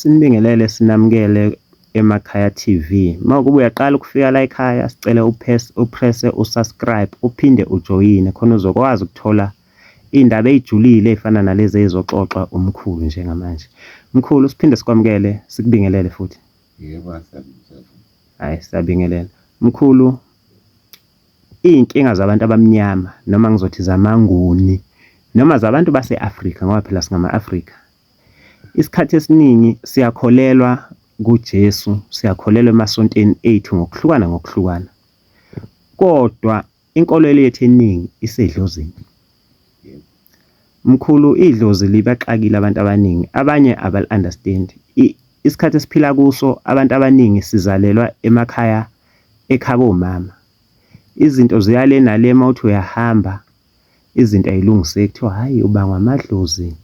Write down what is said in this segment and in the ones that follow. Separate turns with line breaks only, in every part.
Sinibingelele sinamukele Emakhaya TV. Uma kuba uyaqala ukufika la ekhaya sicela upresse usubscribe uphinde ujoyine khona uzokwazi ukuthola iy'ndaba ey'julile ey'fana nalezi ey'zoxoxwa umkhulu njengamanje. Mkhulu siphinde sikwamukele sikubingelele futhi.
Yebo, siyabingelela.
Hhayi siyabingelela. Mkhulu iy'nkinga zabantu abamnyama noma ngizothi zamaNguni noma zabantu base-Afrika ngoba phela singama-Afrika. Isikhathi esiningi siyakholelwa kuJesu, siyakholelwa emasontweni ethu ngokuhlukana ngokuhlukana. Kodwa inkolelo yethu eningi isedlozini. Mkhulu idlozi libaxakile abantu abaningi, abanye abali-understand. Isikhathi esiphila kuso abantu abaningi sizalelwa emakhaya ekhabo mama. Izinto ziya le nale uma uthi uyahamba izinto ayilungiseki kuthiwa hhayi ubangwa amadlozi.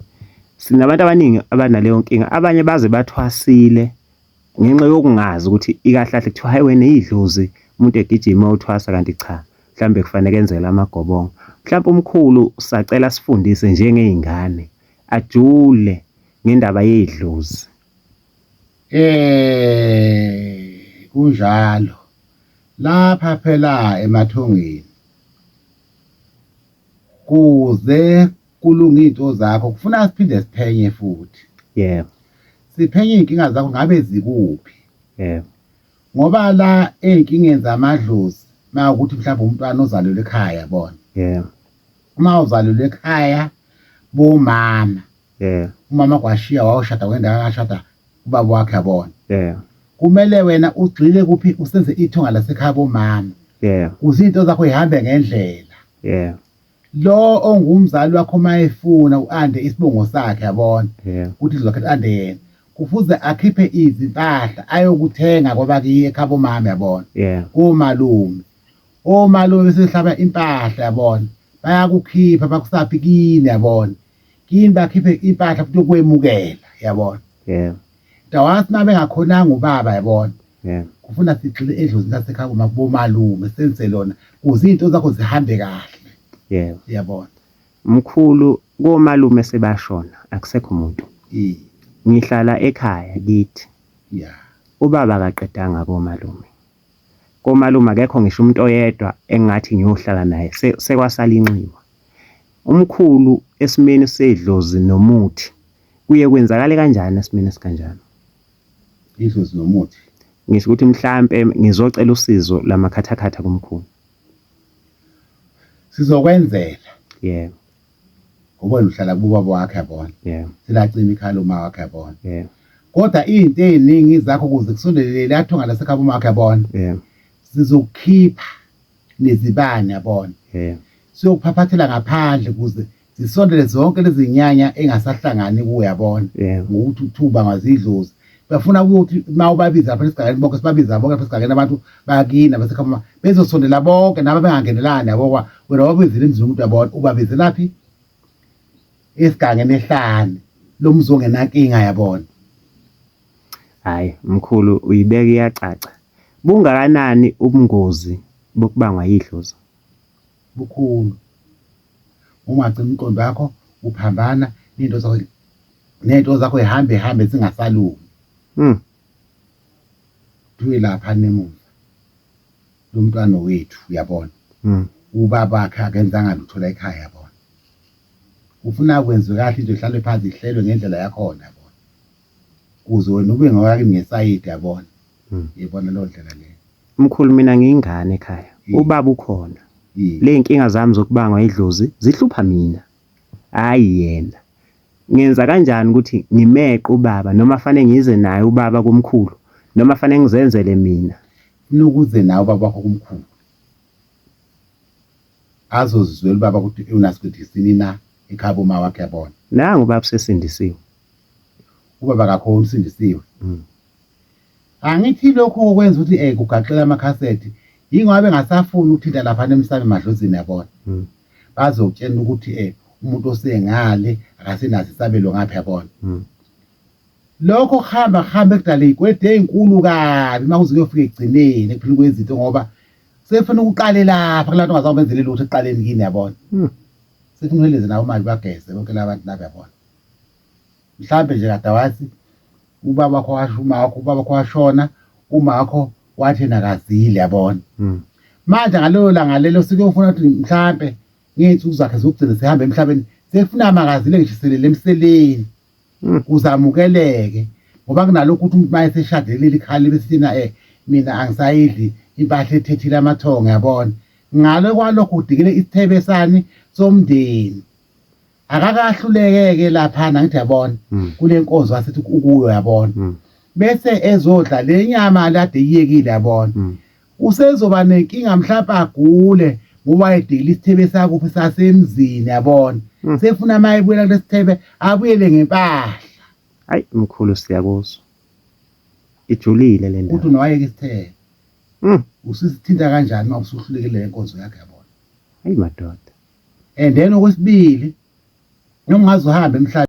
Sinabantu abaningi abanaleyo nkinga, abanye baze bathwasile ngenxa yokungazi ukuthi ikahle kahle kuthiwa hhayi wena idlozi umuntu egijima uthwasa kanti cha mhlawumbe kufanele enzele amagobongo. Mhlawumbe umkhulu sacela sifundise njengey'ngane ajule ngendaba yedlozi.
Kunjalo. Lapha phela emathongeni kuze kulunge izinto zakho kufuna siphinde siphenye futhi.
Yebo.
Siphenye izinkinga zakho ngabe zikuphi.
Yebo.
Ngoba la ey'nkingeni zamadlozi uma ukuthi mhlawumbe umntwana ozalelwe ekhaya yabona.
Yebo.
Uma uzalelwe ekhaya bomama.
Yebo.
Umama kwashiya wawushada wenda akashada ubaba wakhe yabona.
Yebo.
Kumele wena ugxile kuphi usenze ithonga lasekhaya bomama.
Yebo.
Kuze izinto zakho zihambe ngendlela.
Yebo.
Lo ongumzali wakho uma efuna u-ande isibongo sakhe yabona.
Yebo.
Ukuthi izwakhe ande yena. Kufuze akhiphe izimpahla ayokuthenga kwabakiye ekhabo mama yabona.
Yebo.
Komalume. Omalume besehlaba impahla yabona. Bayakukhipha bakusaphi kini yabona. Kini bakhiphe impahla futhi yokwemukela yabona.
Yebo.
Dawathi uma bengakhonanga ubaba yabona.
Yebo.
Kufuna sigxile edlozini lasekhaya uma kubomalume senze lona kuze izinto zakho zihambe kahle.
Yebo.
Yabona.
Mkhulu komalume sebashona akusekho muntu.
Eh.
Ngihlala ekhaya kithi.
Yeah.
Ubaba akaqedanga komalume. Komalume akekho ngisho umuntu oyedwa engathi ngiyohlala naye sekwasala inxiwa. Umkhulu esimeni sedlozi nomuthi kuye kwenzakale kanjani esimeni esikanjalo?
Idlozi nomuthi.
Ngisho ukuthi mhlampe ngizocela usizo lamakhathakhatha kumkhulu.
Sizokwenzela.
Yebo.
Ngoba wena uhlala kubaba wakhe yabona.
Yebo.
Selacima ikhala uma wakhe yabona.
Yebo.
Kodwa izinto eziningi zakho kuze kusondelele lathonga lasekhaya uma wakhe yabona.
Yebo.
Sizokukhipha nezibane yabona.
Yebo.
Siyokuphaphathela ngaphandle kuze zisondele zonke lezi nyanya engasahlangani kuwe yabona.
Yebo.
Ngokuthi uthuba ngazidlozi. Bafuna ukuthi uma ubabiza lapha esigangeni bonke sibabiza bonke lapha esigangeni abantu bakini abasekhaya bezosondela bonke nabo bengangenelani yabo kwa wena wabizile emzini womuntu yabona ubabizelaphi esigangeni ehlane lo mzi ongenankinga yabona.
Hhayi mkhulu uyibeka iyacaca. Bungakanani ubungozi bokubangwa yidlozi?
Bukhulu. Ungagcina umqondo wakho uphambana ney'nto zakho ney'nto zakho zihambe hambe zingasalungi. Kuthiwe lapha emuva lo mntwana wethu uyabona. Ubabakhe akenzanga lutho la ekhaya yabona. Ufuna kwenziwe kahle into ihlalwe phansi ihlelwe ngendlela yakhona yabona. Kuze wena ube ngowakini ngesayidi yabona. Yebona leyo ndlela leyo.
Mkhulu mina ngiyingane ekhaya. Ubaba ukhona. Le nkinga zami zokubangwa idlozi zihlupha mina. Hayi yena. Ngenza kanjani ukuthi ngimeqe ubaba noma fanele ngize naye ubaba komkhulu noma fanele ngizenzele mina?
Funa ukuze nawe ubaba wakho kumkhulu. Azozizwela ubaba ukuthi unasikwedisini na ekhaya boma wakhe yabona.
Nangu ubaba usesindisiwe.
Ubaba akakho usindisiwe. Angithi lokhu okwenza ukuthi kugaxela amakhasethi yingoba bengasafuni ukuthinta lapha emsamo emadlozini yabona. Bazokutshela ukuthi umuntu osengale akasenaso isabelo ngapha yabona. Lokho kuhamba kuhambe kudala iy'kwede ey'nkulu kabi uma kuze kuyofika ekugcineni ekuphileni kwezinto ngoba sefuna ukuqale lapha kula nto ongazange ubenzele lutho ekuqaleni kini yabona. Sefuna uheleze nawe manje bageze bonke la bantu laba yabona. Mhlampe nje kade wathi Ubaba wakho washo, uma wakho, ubaba wakho washona, uma wakho wathi yena akazile, yabona. Manje ngalelo langa lelo sekuyofuna ukuthi mhlampe ngey'nsuku zakhe zokugcina sehamba emhlabeni, sekufuna makazile ngisho selele emseleni. Kuzamukeleke ngoba kunalokhu ukuthi umuntu maye seshadile leli khali bese thina mina angisayidli impahla ethethile amathongo, yabona. Ngale kwalokho udikile isithebe sani somndeni. Akakahluleke-ke laphana, ngithi yabona, kule nkonzo asithi ukuyo, yabona. Bese ezodla le nyama lade iyekile, yabona. Usezoba nenkinga mhlawumbe agule ngoba wayedikile isithebe sakuphi sasemzini, yabona. Sefuna uma ebuyela kulesithebe abuyele ngempahla.
Hayi mkhulu, siyakuzwa. Ijulile le
ndaba. Uthi unowayeka isithebe. Usisithinta kanjani uma usuhlulekile le nkonzo yakhe, yabona.
Hayi madoda.
And then okwesibili, noma ungaze uhambe emhlabeni.